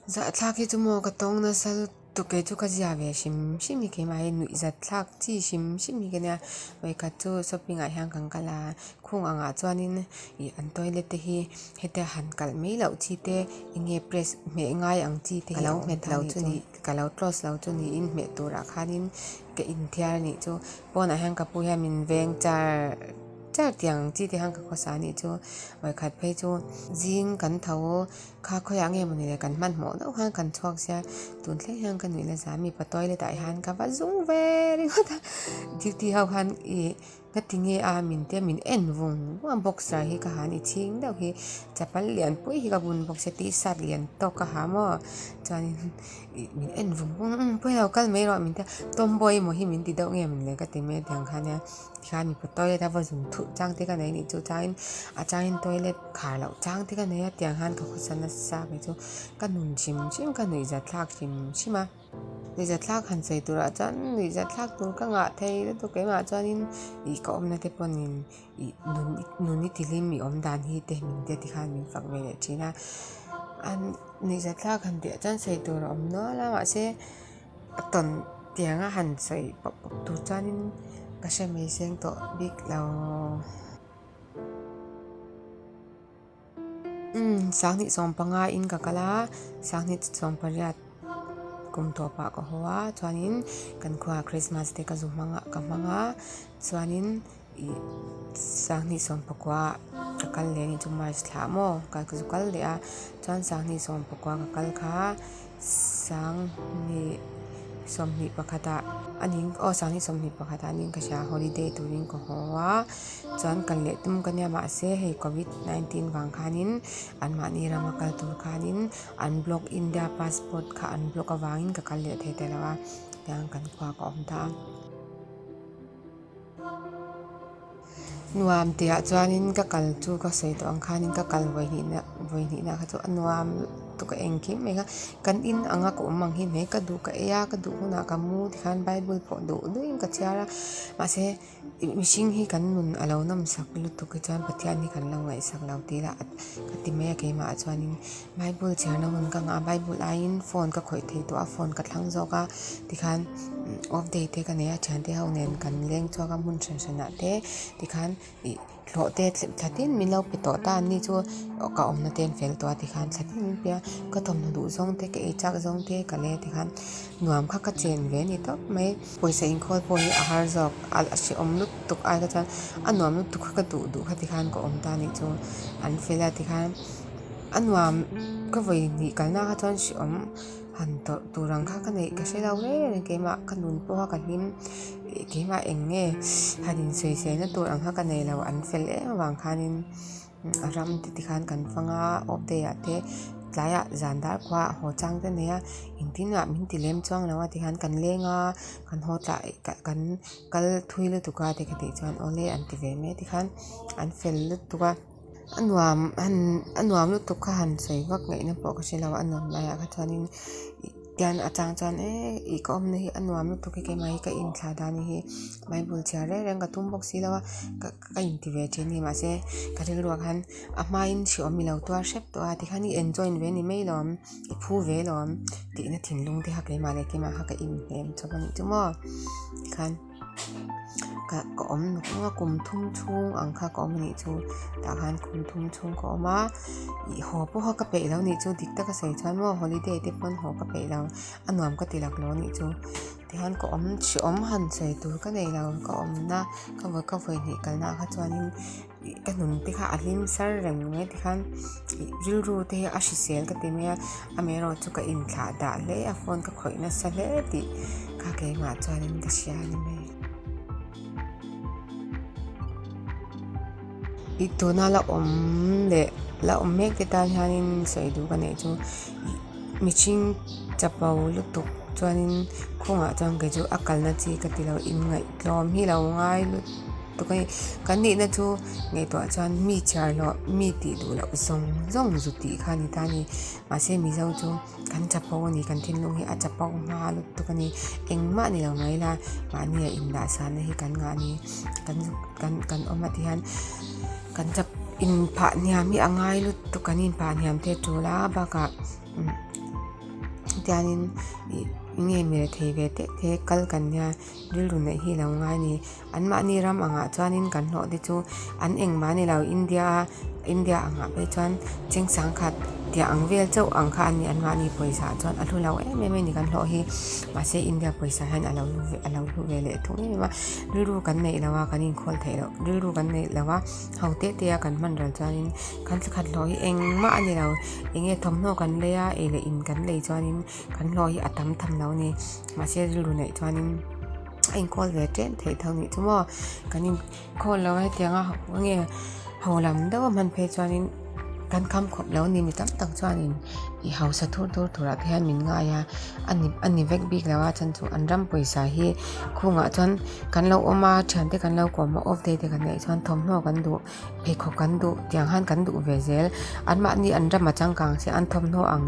Zahthlak hi chu maw ka tawng nasa lutuk kei chu ka zia ve hrim hrim hi keimah hi nuih zatthlak chi hrim hrim hi ka nia. Vawikhat chu shopping ah hian kan kal a, khung angah chuanin ih an toilet te hi hetia han kalh mai loh chi te eng nge press hmeh ngai ang chi te hi a awm hmet lo chu ni ka lo close lo chu niin hmeh turah khanin ka inthiar a nih chu pawnah hian ka pu hian min veng char char tiang ang chi te khan ka khawsa a nih chu vawikhat phei chu zing kan tho kha khawiah nge mawni le kan hmanhmawh deuh khan kan chhuak sia tun thleng hian ka nuih la za mipa toilet ah hian ka va zung ve ringawt a duty ho khan ih Ka ti nge a min te min en vung vung a boxer hi ka ha ni chhing deuh hi chapal lian pui hi ka bun bawk sia t-shirt lian tawk ka ha maw chuanin ih min en vung vung a umm pawi lo kal mai rawh min tia tomboy emaw hi min ti deuh nge mawnile ka ti mai a tiang khan nia tikhan mipa toilet a va zun thulh chang te ka nei anih chu changin a changin toilet khar loh chang te ka nei a tiang khan ka khawsa nasa kei chu ka nun hrim hrim ka nuihzat thlak hrim hrim a. Nuihzatthlak han sawi turah chuan nuihzatthlak tur ka ngah thei lutuk keimah chuanin ih ka awmna te pawhin ih nun nun i tihlim i awm dan hi te min te tikhan min fak ve leh thin a an nuihzatthlak han tih ah chuan sawi tur a awm nual a mahse a tawn tianga han sawi pawp pawp tur chuanin ka hre mai seng tawh bik lo. Umm sanghnih sawmpanga in ka kal a sanghnih sawmpariat kum tawpah ka haw a chuanin kan khuaah christmas te ka zu hmang a ka hmang a chuanin ih sanghnih sawmpakua ka kal leh anih chu march thla maw ka zu kal leh a chuan sanghnih sawmpakua ka kal kha Sanghnih sawmhnih pakhatah a ning aw sanghnih sawmhnih pakhatah a ning ka hria holiday turin ka haw a chuan kal leh tum ka nia mahse hei covid 19 vang khanin anmahni rama kal tur khanin an block India passport kha an block avangin ka kal leh thei ta lo a tiang kan khua ka awm ta a. Nuam tihah chuanin ka kal chu ka sawi tawh ang khanin ka kal vawi hnihna vawi hnihna kha chu a nuam lutuk a engkim mai kha kan in anga ka awm ang hi hmei ka duh ka ei a ka duh hunah ka mu tikhan bible pawh duh duhin ka chhiar a mahse mihring hi kan nun a lo nawmsak lutuk hi chuan Pathian hi kan lo ngaihsak lo tih lah ka ti mai a keimah ah chuanin bible chhiarna hun ka ngah a bible aiin phone ka khawih thei tawh a phone ka thlang zawk a tikhan off day te ka nei a thiante ho nen kan leng chhuak a hmun hran hranah te tikhan ih hlawh te thla tin min lo pe tawh ta an ni chu ka awmna te an fel tawh a tikhan thla tin min pe a ka thawmhnaw duh zawng te ka ei chak zawng te ka lei a tikhan nuam kha ka chen ve a ni tawp mai pawisa inkhawl pawh hi a har zawk a hrehawm lutuk ai kha chuan a nuam lutuk kha ka duh duh kha tikhan ka awm ta a nih chu an fel a tikhan a nuam ka vawi hnih kalna kha chuan hrehawm. Han tawrh tur ang kha ka neih ka hre lo reng reng keimah ka nun pawha ka hlim keimah eng nge han insawiselna tur ang kha ka nei lo an fel em avang khanin a ram te tikhan kan fang a off day ah te tlaiah zan dar khua ah haw chang te nei a engtin ah min ti lem chuang lo a tikhan kan leng a kan haw tlai kan kal thui lutuk a te ka tih chuan awle an ti ve mai tikhan an fel lutuk a. A nuam han a nuam lutuk kha han sawi vak ngaihna pawh ka hre lo a nuam laiah kha chuanin tian a chang chuan eee ih ka awmna hi a nuam lutuk hi keimah hi ka inthlah dan hi bible chhiar reng reng ka tum bawk si lo a ka ka inti ve thin a ni mahse ka rilruah khan a hmain hreawm i lo tuar hrep tawh a tikhan i enjoy ve a ni mai lawm i phu ve lawm tihna thinlung te kha keimah leh keimah kha ka inhnem chawp a nih chu maw tikhan. Ka ka awm nuk nuk a kum thum chhung ang kha ka awm anih chu tah khan kum thum chhung ka awm a ih haw pawh kha ka peih lo anih chu dik taka sawi chuan maw holiday te pawn haw ka peih lo a nuam ka ti lak lo anih chu tikhan ka awm hreawm han sawi tur ka nei lo ka awmna ka vawi ka vawi hnih kalna ah kha chuanin ih ka nun te kha a hlim sar reng mai tikhan ih rilru te hi a hrisel ka ti mai a amaherawhchu chu ka inthlah dah hle a phone ka khawih nasa hle tih kha keimah chuanin ka hria a ni mai. Ih tuna la awm leh la awm mek te tan hianin sawi duh ka neih chu ih mihring chapo lutuk chuanin khawngah chuan kei chu a kalna chi ka ti lo inngaihtlawm hi lo ngai lutuk a ni kan nihna chu ngaihtuah chuan mi chhiar loh mi tih duh loh zawng zawng zu tih kha a ni ta a ni mahse mizo chu kan chapo a ni kan thinlung hi a chapo hma lutuk a ni engmah ni lo mai la mahni a indah sahna hi kan ngah a ni kan kan kan awm a tihian kan chap inphah hniam hi a ngai lutuk kan inphah hniam te tul a bakah. Tianin ih nge mi rethei ve teh te kal kan nia rilru neih hi lo ngai a ni. Anmahni ram angah chuanin kan hlawh te chu an engmah a ni lo India a India angah phei chuan cheng sangkhat tiah ang vel chauh ang kha a ni anmahni pawisa ah chuan a hlu lo em em a ni kan hlawh hi mahse India pawisa hian a lo hlu ve a lo hlu ve leh thung em em a rilru kan neih loh a kan inkhawl theih loh rilru kan neih loh a ho te te a kan hman ral chuanin kan thlakhat hlawh hi engmah a ni lo eng nge thawmhnaw kan lei a ei leh in kan lei chuanin kan hlawh hi a tam tham lo a ni mahse rilru neih chuanin. A inkawl ve ṭep theih tho nih chu maw kan inkhawl lo a hetiang a nge ho lam deuh a hman phei chuanin kan kham khawp lo a ni mi tam tak chuanin ih hausa thur thur turah te hian min ngai a a ni a ni vek bik lo a chhan chu an ram pawisa hi khungah chuan kan lo awm a thiante kan lo kawm a off day te kan neih chuan thawmhnaw kan duh pheikhawk kan duh tiang khan kan duh ve zel anmahni an ram a changkang se an thawmhnaw ang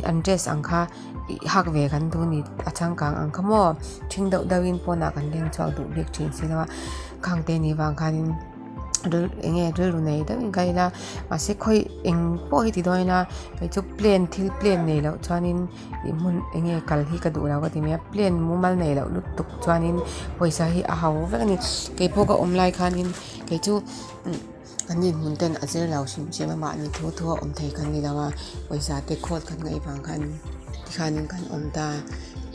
an dress ang kha. Ih hak ve kan duh ni a changkang ang kha maw ṭhing deuh deuhin pawnah kan leng chhuak duh bik ṭhin si lo a khang te nih vang khanin ril eng nge rilru nei deuhin ka ila mahse khawi eng pawh hi ti dawn ila kei chu plan thil plan nei loh chuanin ih hmun eng nge kal hi ka duh lo ka ti mai a plan mumal nei loh lutuk chuanin pawisa hi a ho vek a ni keipawh ka awm lai khanin kei chu. An inhmun ten a zir lo hrim hrim a mahni thu thu a awm thei kan ni lo a pawisa te khawl kan ngaih vang khan tikhanin kan awm ta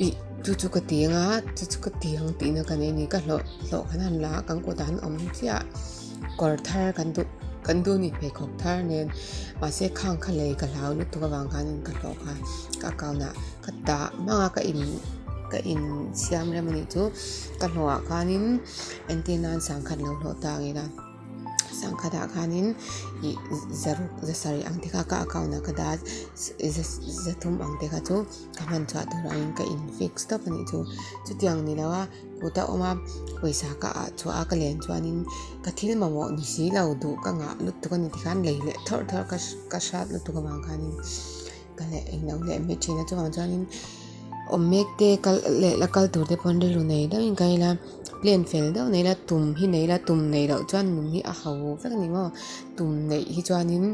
ih chu chu ka ti ang a chu chu ka ti ang tihna ka nei a ni ka hlawh hlawh kan han la a kan kutah an awm chiah kawr thar kan duh kan duh ni pheikhawk thar nen mahse khang kha lei ka hlau lutuk avang khanin ka hlawh kha ka account ah ka tah hmang a ka in ka in siam rem a nih chu ka hlawhah khanin entir nan sangkhat lo hlawh ta ang ila. Sangkhatah khanin ih zaruk zasarih ang te kha ka account ah ka dah a zathum ang te kha chu ka hman chhuah turah in ka in fix tawp a nih chu chutiang ni lo a kut a awm a pawisa ka ah chhuah a ka len chuanin ka thil mamawh ni si lo duh ka ngah lutuk a ni tikhan lei leh thawrh thawrh ka hrat lutuk avang khanin ka leh englo leh mai thin a chuvang chuanin awm mek te kal leh la kal tur te pawn rilru nei deuhin ka ila plan fel deuh nei ila tum hi nei ila tum neih loh chuan nun hi a ho vek a ni maw tum neih hi chuanin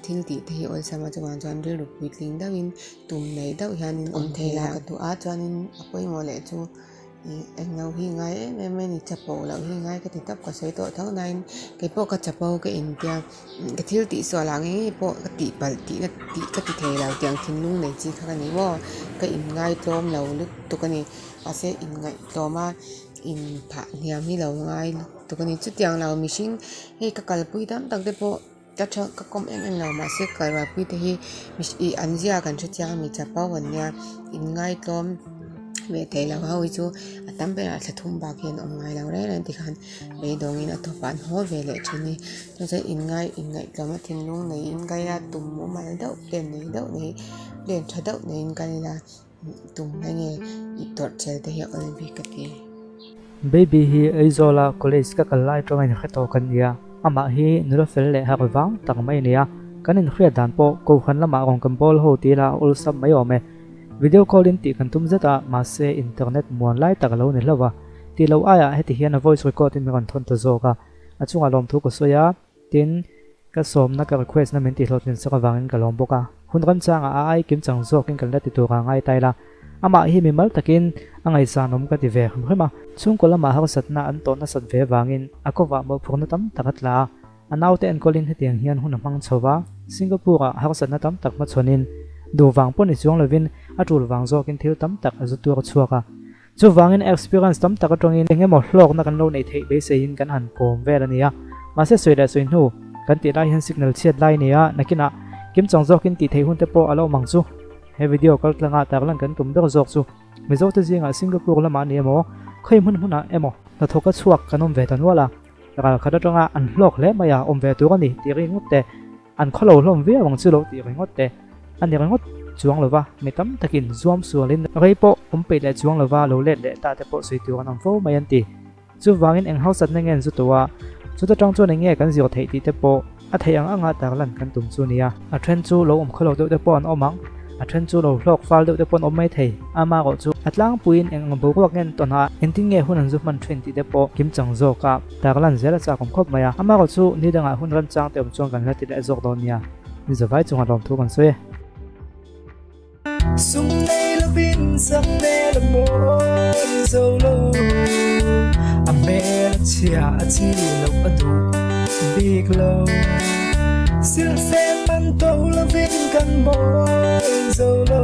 thil tih te hi awlsam a chuvang chuan rilru puitling deuhin tum nei deuh hianin awm thei la ka duh a chuanin a pawimawh leh chu. Ih englo hi ngai em em a ni chapo loh hi ngai ka ti tawp ka sawi tawh tho nain keipawh ka chapo ka intia ka thil tih sual ah ngei ngei pawh ka tih palh tihna tih ka ti thei lo tiang thinlung nei chi kha ka ni maw ka inngai tlawm lo lutuk a ni mahse inngaihtlawm a inphah hniam hi lo ngai lutuk a ni chutiang lo mihring hei ka kalpui tam tak te pawh. Ka tha ka kawm em em lo mahse kalrualpui te hi ih an zia kan hre chiang a mi chapo an nia inngaitlawm ve theih loh ho hi chu a tam berah thla thum bak hi an awm ngai lo reng reng tikhan beidawngin a tawpah an haw ve leh thin a ni chu chuan inngai inngaihtlawm a thinlung neiin ka ila tum mumal deuh plan nei deuh nei plan tha deuh neiin ka ila. Tum na nge i tawrh chel te hi a awl bik ka ti. Baby hi Aizawla college ka kal lai tawng a inhre tawk a nia. Amah hi nula fel leh harh vang tak mai a nia. Kan inhriat dan pawh Kohhran lamah rawn kan bawl ho ti ila a awlsam mai awm e. Video call in tih kan tum zet a, mahse internet muan lai tak a lo ni hlauh a. Tih loh aiah heti hian a voice record in min rawn thawn ta zawk a. A chungah lawmthu ka sawi a. Tin, ka sawmna ka request na min tihhlawhtlin sak avangin ka lawm bawk a. Hun remchangah a ai kimchang zawkin kan la ti tur a ngai ta ila. Amah hi mimal takin a ngaihsanawm ka ti ve hrim hrim a. Chhungkaw lamah harsatna an tawh nasat ve avangin a kovah mawhphurhna tam tak a tla a. A naute enkawlin hetiang hian hun a hmang chho va. Singapore-ah harsatna tam tak hmachhawnin duh vang pawh ni chuang lovin a tul vang zawkin thil tam tak a zu tuar chhuak a. Chuvangin experience tam tak atangin eng emaw hlawkna kan lo neih theih beiseiin kan han kawm vel a ni a. Mahse sawi leh sawi hnu kan tih lai hian signal chhiat lai a ni a, nakinah kimchang zawkin tih theih hun te pawh a lo awm ang chu. He video kal tlangah tarlan kan tum ber zawk chu Mizote zingah Singapore lamah a ni emaw, khawi hmun hmunah emaw hnathawka chhuak kan awm ve ta nual a, ralkhat atanga an hlawk hle mai a, awm ve tur a ni tih ringawt te, An khaw lo hlawm viau ang chu lo tih ringawt te a ni ringawt chuang lova, mi tam takin zuam sualin rei pawh awm peih leh chuang lova lo let leh ta te pawh sawi tur an awm fo mai an ti. Chuvangin eng hausatna nge an zu tawh a, chuta tang chuan eng nge kan zir theih tih te pawh a theih ang anga tarlan kan tum chu nia. A then chu lo awm khaw lo deuh te pawh an awm ang, a then chu lo hlawk fal deuh te pawh an awm mai thei. Amaherawh chu a tlangpuiin eng ang boruak nge an tawn a, engtin nge hun an zu hman thin tih te pawh kimchang zawka Tarlan zel a chak awm khawp mai a, amaherawh chu ni dangah hun remchang te awm chuan kan la ti leh zawk dawn nia. Ni zavai chunga lawmthu kan sawi e. Sum nei lovin sak hmel a mawi zo lo. A hmel a chhia a chi loh a duh bik lo. Silhfen man to lovin kan mawi zo lo.